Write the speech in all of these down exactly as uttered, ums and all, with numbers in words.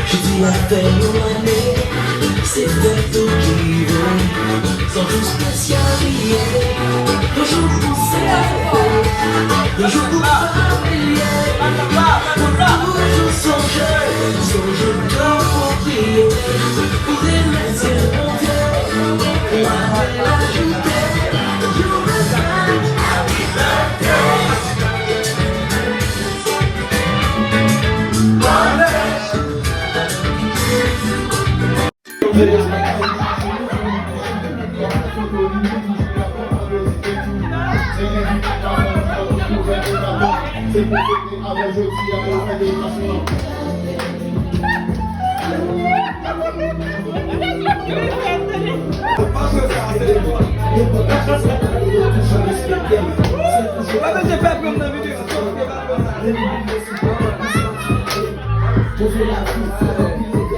Jodi a fè yon ane, se fèt ou ki vle. Se yon jou espesyal li ye. Yon jou pou selebre. Yon jou pou pa bliye. Pou toujou sonje. Se yon jou pou priye. Pou remèsye Bondye. Pou ane la ajoute. Yon repèt.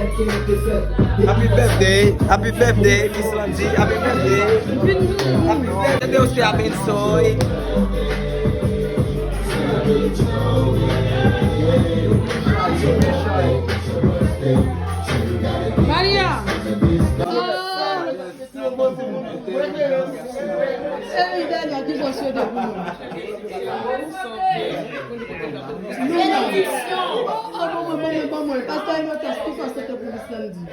Happy birthday. Happy birthday, happy birthday, Miss Landy, happy birthday. Happy birthday, Oste Abensoy. Maria! Oh! Hey, Daniel, ki jan w swete pou nou? Benediksyon! Oh, oh, bon, bon, bon, bon, bon. Pastè Inotas, ki jan w swete pou Miss Landy?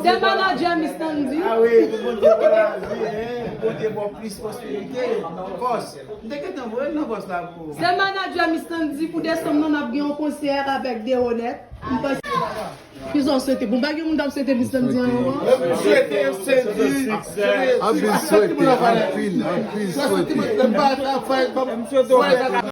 Se manadjè Miss Landy. Ah wi, pou Bondye ba w lavi, hein, pou Bondye ba w plis pwosperite, fòs. M te gentan voye l nan fòs la pou ou. Se manadjè Miss Landy, pou desanm nan, n ap gen yon konsè avèk Deronette. M panse. Ki jan w swete? Bon, pa gen moun k ap swete Miss Landy anyen ankò? M swete Sandy, anpil swete, anpil, anpil swete. M pa travay, m pa fè